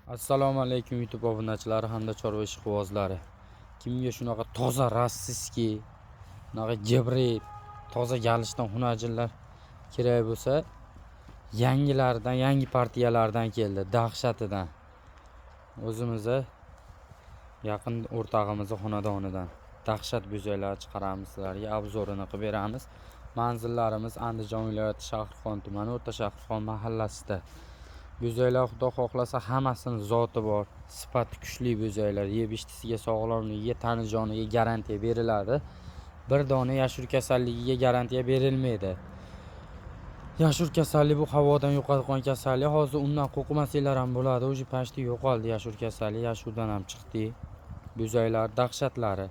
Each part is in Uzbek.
Assalomu alaykum YouTube obunachilari hamda chorva ishqibozlari. Kimga shunaqa toza rossiyskiy, shunaqa gibrid, toza galishdan xunajinlar kerak bo'lsa, yangilaridan, yangi partiyalardan keldi, dahshatidan. O'zimizni yaqin o'rtog'imizni xonadonidan dahshat buzaylar chiqaramiz sizlarga, obzorini qilib beramiz. Manzillarimiz Andijon viloyati Shahrixon tumani, O'rta Shahrixon mahallasida. Buzaylar xudo xohlasa hammasini zoti bor, sifati kuchli buzaylar, yeb ichdisiga, sog'lomligiga, tani joniga garantiya beriladi. Bir dona yashur kasalligiga garantiya berilmaydi. Yashur kasallik bu havodan yo'qotgan kasallik. Hozir undan qo'rqmasanglar ham bo'ladi. O'sha pashti yo'qoldi yashur kasallik, yashurdan ham chiqdi. Buzaylar dahshatlari.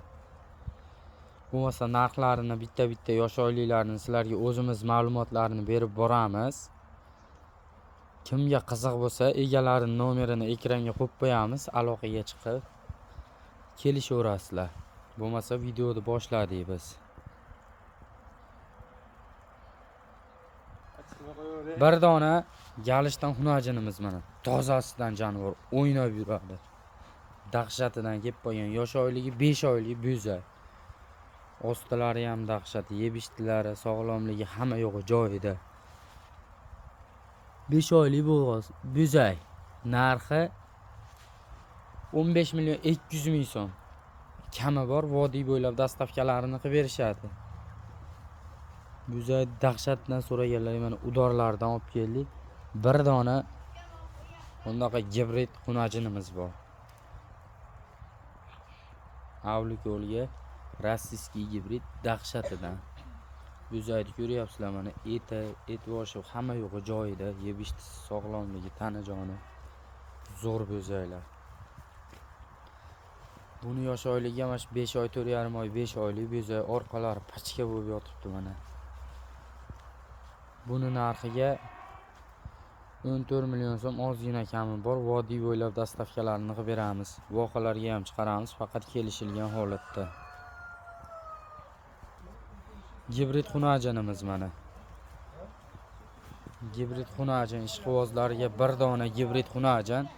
Bo'lmasa narxlarini bitta-bitta yosh oyliklarini sizlarga o'zimiz ma'lumotlarini berib boramiz. Kimga qiziq bo'lsa, egalarining nomerini ekranga qo'yib qo'yamiz, aloqaga chiqib kelishaverasizlar. Bo'lmasa videoni boshladik biz. Bir dona galishdan xunajinimiz mana. Tozasidan jonivor o'ynab yuradi. Dahshatidan kelib qolgan yosh oyligi 5 oylik bo'za. Ostilari ham dahshat, yeb ichdilari, sog'lomligi hamma yo'g'i joyida. 5 oylik bo'zay. Narxi 15 million 200 ming so'm. Kami bor, vodiy bo'ylab dastavkalarini qilib berishadi. Bo'zay dahshatdan so'raganlar mana udorlardan olib keldik. Bir dona bundaqa gibrid xunajinimiz bor. Avliko'lga rossiyskiy gibrid dahshatidan. Bo'zayni ko'ryapsizlar mana, eti, et boshi hamma yo'g'i joyida, yeb ichdisi, sog'lomligi, tani joni zo'r bo'zaylar. Buni yosh oyligi ham mana shu 5 oy, 4,5 oy, 5 oylik bo'zay, orqalari pachka bo'lib yotibdi mana. Buni narxiga 14 million so'm, ozgina kami bor. Vodiy bo'ylab dastavkalarini qilib beramiz. Vohalarga ham chiqaramiz, faqat kelishilgan holatda. Gibrid xunajinimiz mana. Gibrid xunajin ishqibozlariga bir dona gibrid xunajin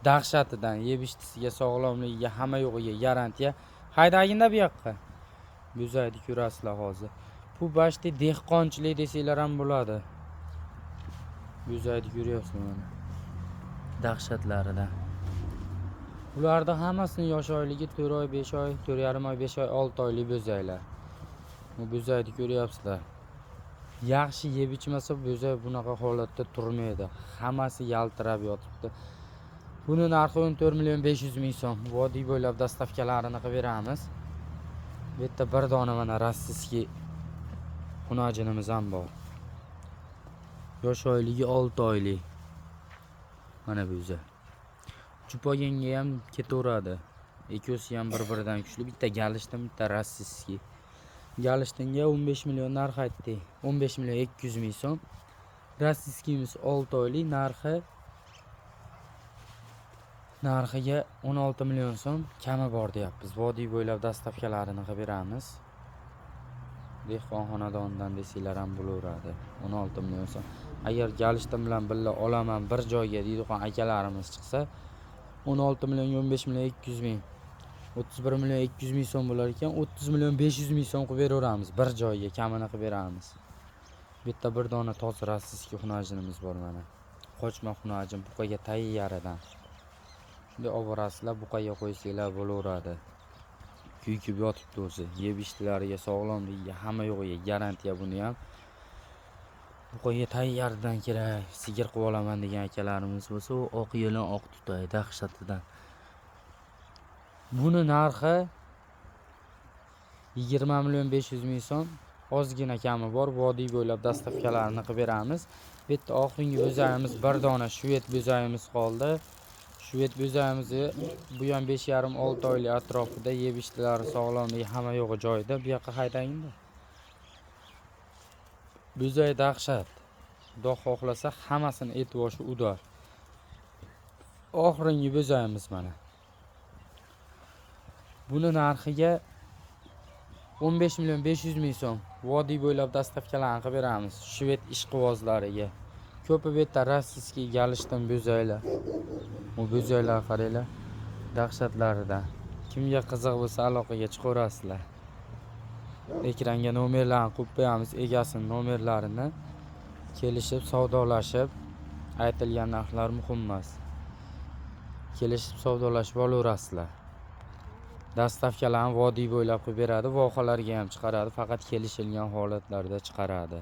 dahshatidan, yeb ichdisiga, sog'lomligiga, hamma yo'g'iga garantiya. Haydaginda bu yoqqa. Bo'zayni ko'rasizlar hozir. Bu bashti dehqonchilik desanglar ham bo'ladi. Bo'zayni ko'ryapsizlar mana. Dahshatlaridan. Ularda hammasini yosh oyligi 4 oy, 5 oy, 4,5 oy, 5 oy, 6 oylik bo'zaylar. Bu bo'zayni ko'ryapsizlar. Yaxshi yeb ichmasa bo'zay bunaqa holatda turmaydi. Hammasi yaltirab yotibdi. Buni narxi 14 million 500 ming so'm. Vodiy bo'ylab dastavkalarini qilib beramiz. Bu yerda bir dona mana rossiyskiy xunajinimiz ham bor. Yosh oyligi 6 oylik. Mana bu o'zi. Chupoganga ham ketaveradi. Ikkovsi ham bir-biridan kuchli. Bitta galishdan, bitta rossiyskiy. Galishtinga 15 million narx aytdik. 15 million 200 ming so'm. Rossiyskiyimiz 6 oylik, narxiga 16 million so'm kami bor deyapmiz. Vodiy bo'ylab dastavkalarini qilib beramiz. Dehqon xonadonidan desanglar ham bo'laveradi. 16 million so'm. Agar galishtin bilan birga olaman bir joyga deydigan akalarimiz chiqsa, 16 million 15 million 200 ming, 31 million 200 ming so'm bo'lar ekan. 30 million 500 ming so'm qilib beraveramiz. Bir joyga kamini qilib beramiz. Bu yerda bir dona toza rossiyskiy xunajinimiz bor mana. Qochma xunajin buqaga tayyaridan. Shunday olib borasizlar, buqaga qo'ysanglar bo'laveradi. Kuykib yotibdi o'zi. Yeb ichdilariga, sog'lomligiga, hamma yo'g'iga garantiya buni ham. Buqaga tayyaridan kerak, sigir qilib olaman degan akalarimiz bo'lsa, u oq yelin oq tutay dahshatidan. Buni narxi 20 million 500 ming so'm. Ozgina kami bor. Vodiy bo'ylab dastavkalarini qilib beramiz. Bu yerda oxirgi bo'zayimiz bir dona shved bo'zayimiz qoldi. Shved bo'zayimizni bu ham 5,5-6 oylik atrofida, yeb ichdilari, sog'lomligi hamma yo'g'i joyida. Bu yoqqa haydangda. Bo'zay dahshat. Xudo xohlasa hammasini et boshi udar. Oxirgi bo'zayimiz mana. Buni narxiga 15 million 500 ming so'm. Vodiy bo'ylab dastavkalarni qilib beramiz shved ishqibozlariga. Ko'pi bu yerda rossiyskiy galishdan bo'zaylar. Bu joylarga qaranglar, dahshatlaridan. Kimga qiziq bo'lsa, aloqaga chiqaverasizlar. Ekranga nomerlarni qo'yib qo'yamiz, egasini nomerlarini. Kelishib, savdolashib, aytilgan narxlar muhim emas. Kelishib, savdolashib olaverasizlar. Доставка larni vodiy bo'ylab qilib beradi, vohalarga ham chiqaradi, faqat kelishilgan holatlarda chiqaradi.